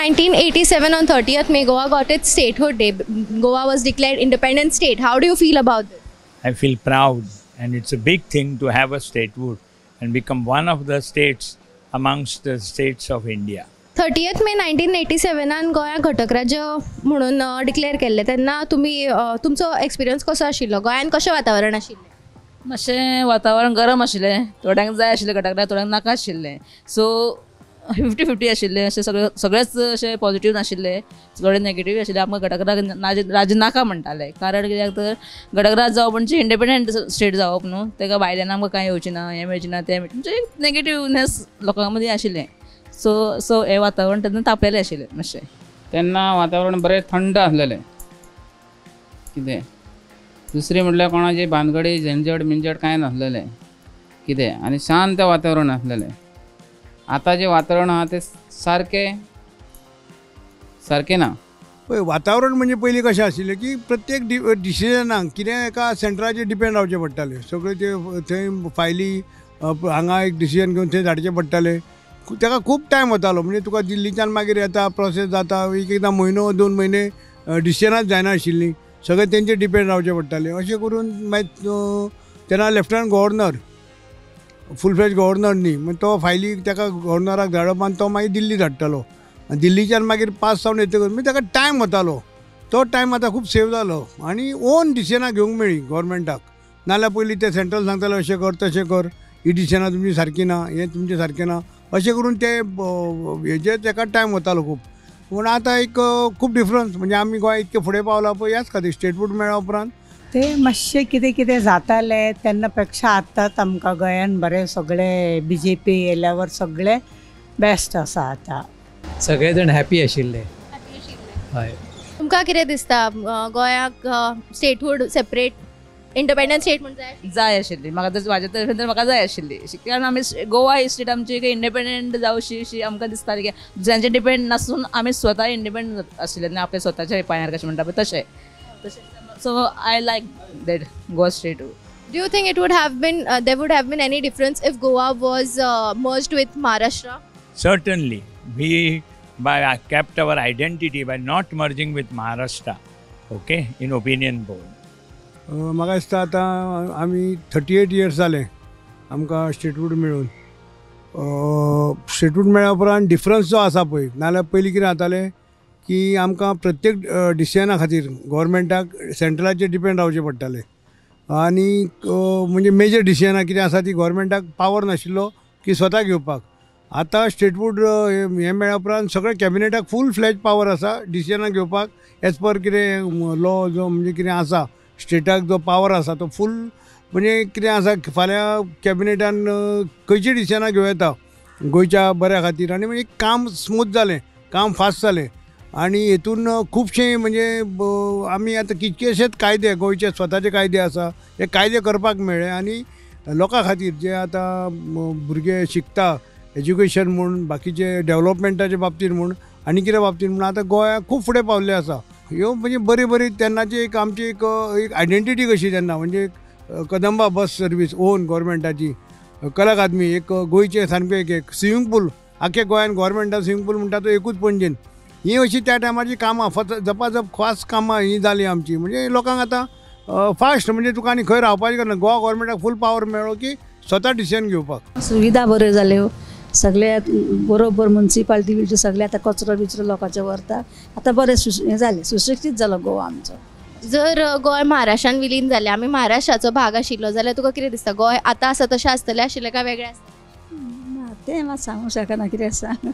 1987 on 30th May, Goa got its statehood day. Goa was declared independent state. How do you feel about this? I feel proud, and it's a big thing to have a statehood and become one of the states amongst the states of India. 30th May 1987 गोंया घटक राज्य म्हणून declare केल्लें तेन्ना तुमी तुमचो experience कसो आशिल्लो? गोंयान कशें वातावरण आशिल्लें? मातशें वातावरण गरम आशिल्लें, थोड्यांक जाय आशिल्लें घटक राज्य, थोड्यांक नाका आशिल्लें. सो 50-50 आशिल्लें, अशें सगळें सगळेच अशें पॉजिटीव नाशिल्ले, थोडे नेगेटीव आशिल्ले. आमकां घटक राज्य नाका म्हणटाले, कारण कित्याक तर घटक राज्य जावप म्हणजे इंडिपेंडंट स्टेट जावप न्हू, ताका भायल्यान आमकां कांय येवचें ना, हें मेळचें ना, तें म्हणजे एक नेगेटिवनेस लोकां मदीं आशिल्लें. सो सो हें वातावरण तेन्ना तापलेलें आशिल्लें मातशें. तेन्ना वातावरण बरें थंड आसलेलें. कितें दुसरें म्हटल्यार कोणाची भानगडी झंझट मिंझट कांय नासलेलें कितें, आनी शांत वातावरण आसलेलें. आतां जें वातावरण आहा तें सारकें सारकें ना. पळय वातावरण म्हणजे पयलीं कशें आशिल्लें की प्रत्येक डिसिजनाक कितें एका सेंट्राचेर डिपेंड रावचें पडटालें. सगळें ते थंय फायली हांगा एक डिसिजन घेवन थंय धाडचें पडटालें. ताका खूब टायम वतालो, म्हणजे तुका दिल्लीच्यान मागीर येता प्रोसेस जाता, एक एकदां म्हयनो 2 म्हयने डिसिजनाच जायनाशिल्लीं, सगळें तेंचेर डिपेंड रावचें पडटालें. अशें करून मागीर तेन्ना lieutenant governor full fledge governor न्ही, मागीर तो फायली ताका गव्हर्नराक धाडप आनी तो मागीर दिल्ली धाडटालो, आनी दिल्लीच्यान मागीर पास जावन येतकच मागीर ताका टायम वतालो. तो टायम आतां खूब सेव जालो आनी ओन डिसिजनां घेवंक मेळ्ळी गव्हर्मेंटाक. नाजाल्यार पयलीं ते सेंट्रल सांगताले अशें कर तशें कर, ही डिसिजनां तुमची सारकी ना, हें तुमचें सारकें ना, अशें करून ते हेजेर ताका टायम वतालो खूब. पूण आतां एक खूब डिफरन्स, म्हणजे आमी गोंय इतकें फुडें पावलां पळय ह्याच खातीर स्टेटहूड मेळ्ळ्या उपरांत. ते मातशें कितें कितें जातालें तेन्ना पेक्षा आतांच आमकां गोंयान बरें सगळें बी जे पी येयल्यावर सगळें बेस्ट आसा आतां. सगळे जाण हॅपी आशिल्ले. हय. तुमकां कितें दिसता गोंयाक स्टेटहूड सेपरेट इंडिपेंडंट स्टेट म्हूण जाय? जाय आशिल्ली म्हाका, तर म्हाज्या तर्फेन तर म्हाका जाय आशिल्ली, कारण आमी गोवा ही स्टेट आमची एक इंडिपेंडंट जावशी अशी आमकां दिसताली की दुसऱ्यांचेर डिपेंड नासून आमी स्वता इंडिपेंडंट आशिल्ले आनी आपल्या स्वताच्या पांयार कशें म्हणटा पळय तशें तशें. So I like that Goa state. Do you think it would have been there would have been any difference if Goa was merged with Maharashtra? Certainly, we by kept our identity by not merging with Maharashtra. Okay, in opinion poll. म्हाका दिसता आतां आमी 38 years जाले आमकां statehood मेळून. Statehood मेळ्ळ्या उपरांत difference जो आसा पळय, नाजाल्यार पयलीं कितें जातालें की आमकां प्रत्येक डिसिजना खातीर गव्हर्मेंटाक सेंट्रलाचेर डिपेंड रावचें पडटालें आनी म्हणजे मेजर डिसिजनां कितें आसा ती गव्हर्मेंटाक पावर नाशिल्लो की स्वता घेवपाक. आतां स्टेटहूड हें मेळ्ळ्या उपरांत सगळें कॅबिनेटाक फूल फ्लॅज पावर आसा डिसिजनां घेवपाक, एज पर कितें लॉ जो म्हणजे कितें आसा स्टेटाक जो पावर आसा तो फूल, म्हणजे कितें आसा फाल्यां कॅबिनेटान खंयची डिसिजनां घेवं येता गोंयच्या बऱ्या खातीर. आनी म्हणजे काम स्मूथ जालें, काम फास्ट जालें आनी हेतून खुबशे म्हणजे आमी आतां कितकेशेच कायदे गोंयचे स्वताचे कायदे आसा, हे कायदे करपाक मेळ्ळे आनी लोकां खातीर जे आतां भुरगे शिकता एज्युकेशन म्हूण, बाकीचे डेवलपमेंटाचे बाबतीन म्हूण आनी कितें बाबतीन म्हूण आतां गोंया खूब फुडें पावल्लें आसा. ह्यो म्हणजे बरी बरी तेन्नाची एक आमची एक एक आयडेंटिटी कशी तेन्ना, म्हणजे कदंबा बस सर्वीस ओन गव्हर्मेंटाची, कला अकादमी एक गोंयचें सामकें एक स्विमींग पूल आख्या गोंयान गव्हर्मेंटान स्विमींग पूल म्हणटा तो एकूच पणजेन. ही अशी त्या टायमाची कामां जपाजप फास्ट कामां ही जालीं आमची, म्हणजे लोकांक आतां फास्ट म्हणजे तुका आनी खंय रावपाचें गरज ना. गोवा गव्हर्मेंटाक फूल पावर मेळ्ळो की स्वता डिसिजन घेवपाक. सुविधा बऱ्यो जाल्यो सगळे, बरोबर मुन्सिपाल्टी बिल्टी सगळे आतां कचरो बिचरो लोकांचे व्हरता, आतां बरें हें जालें, सुशिक्षीत जालो गोवा आमचो. जर गोंय महाराष्ट्रान विलीन जालें, आमी महाराष्ट्राचो भाग आशिल्लो जाल्यार तुका कितें दिसता गोंय आतां आसा तशें आसतलें आशिल्लें काय वेगळें आसतलें? ना तें मात सांगूंक शकना, कितें सांग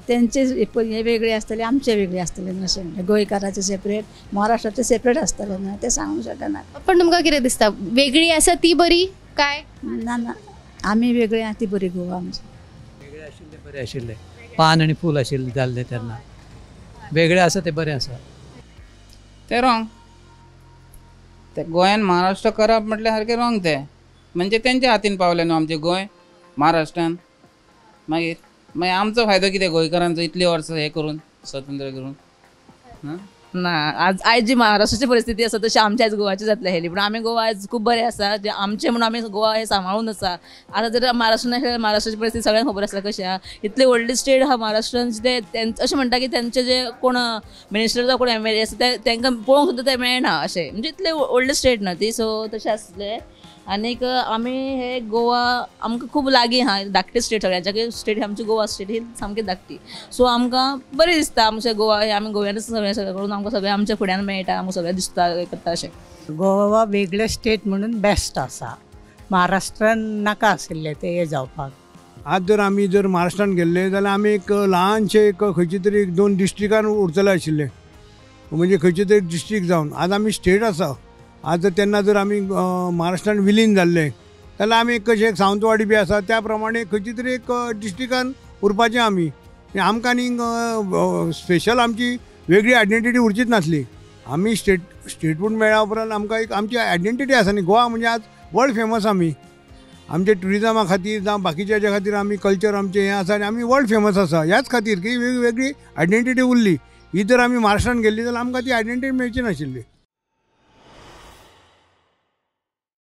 तेंचे हे वेगळे आसतले आमचे वेगळे आसतले, अशें गोंयकाराचे सेपरेट महाराष्ट्राचे सेपरेट आसतले ना, तें सांगूंक शकना. पण तुमकां कितें दिसता वेगळी आसा ती बरी काय? ना ना, आमी वेगळी आहा ती बरी गोवा आमची. वेगळे आशिल्ले बरें आशिल्लें, पान आनी फूल आशिल्लें जाल्लें तेन्ना, वेगळें आसा तें बरें आसा. तें रोंग, ते गोंयान महाराष्ट्र करप म्हटल्यार सारकें रोंग तें, म्हणजे तेंच्या हातीन पावलें न्हू आमचें गोंय महाराष्ट्रान. मागीर मागीर आमचो फायदो कितें गोंयकारांचो इतलीं वर्सां हें करून स्वतंत्र करून? ना, आज आयज जी महाराष्ट्राची परिस्थिती आसा तशी आमची आयज गोवाची जातली आसली, पूण आमी गोवा आयज खूब बरें आसा, जे आमचें म्हणून आमी गोवा हें सांबाळून आसा. आतां जर महाराष्ट्रान आसल्यार महाराष्ट्राची परिस्थिती सगळ्यांक खबर आसा कशी आहा, इतली व्हडली स्टेट आहा महाराष्ट्रान, ते अशें म्हणटा की तेंचे जे कोण मिनिस्टर जावं कोण एम एल ए आसा ते तांकां पळोवंक सुद्दां ते मेळना अशें, म्हणजे इतली व्हडली स्टेट न्हू ती, सो तशें आसलें. आनीक आमी हे गोवा आमकां खूब लागीं आहा, धाकटी स्टेट सगळ्यांच्या स्टेट आमची गोवा स्टेट ही सामकी धाकटी, सो आमकां बरें दिसता आमचें गोवा हे आमी गोव्यानूच सगळें सगळें करून आमकां सगळें आमच्या फुड्यान मेळटा, आमकां सगळें दिसता करता अशें. गोवा वेगळें स्टेट म्हणून बेस्ट आसा, महाराष्ट्रान नाका आशिल्लें तें हें जावपाक. आज जर आमी जर महाराष्ट्रान गेल्ले जाल्यार आमी एक ल्हानशें एक खंयचे तरी एक 2 डिस्ट्रिक्टान उरतले आशिल्ले, म्हणजे खंयचे तरी डिस्ट्रिक्ट जावन आज आमी स्टेट आसा. आज जर तेन्ना जर आमी महाराष्ट्रान विलीन जाल्ले जाल्यार आमी कशें सावंतवाडी बी आसा त्या प्रमाणे खंयची तरी एक डिस्ट्रिक्टान उरपाचें आमी, आमकां आनी स्पेशल आमची वेगळी आयडेंटिटी उरचीच नासली. आमी स्टेटहूड मेळ्ळ्या उपरांत आमकां एक आमची आयडेंटिटी आसा न्ही, गोवा म्हणजे आज वर्ल्ड फेमस आमी, आमच्या ट्युरिजमा खातीर जावं बाकीच्या हेच्या खातीर आमी कल्चर आमचें हें आसा आनी आमी वर्ल्ड फेमस आसा ह्याच खातीर की वेगळी आयडेंटिटी उरली. ही जर आमी महाराष्ट्रान गेल्ली जाल्यार आमकां ती आयडेंटिटी मेळची नाशिल्ली.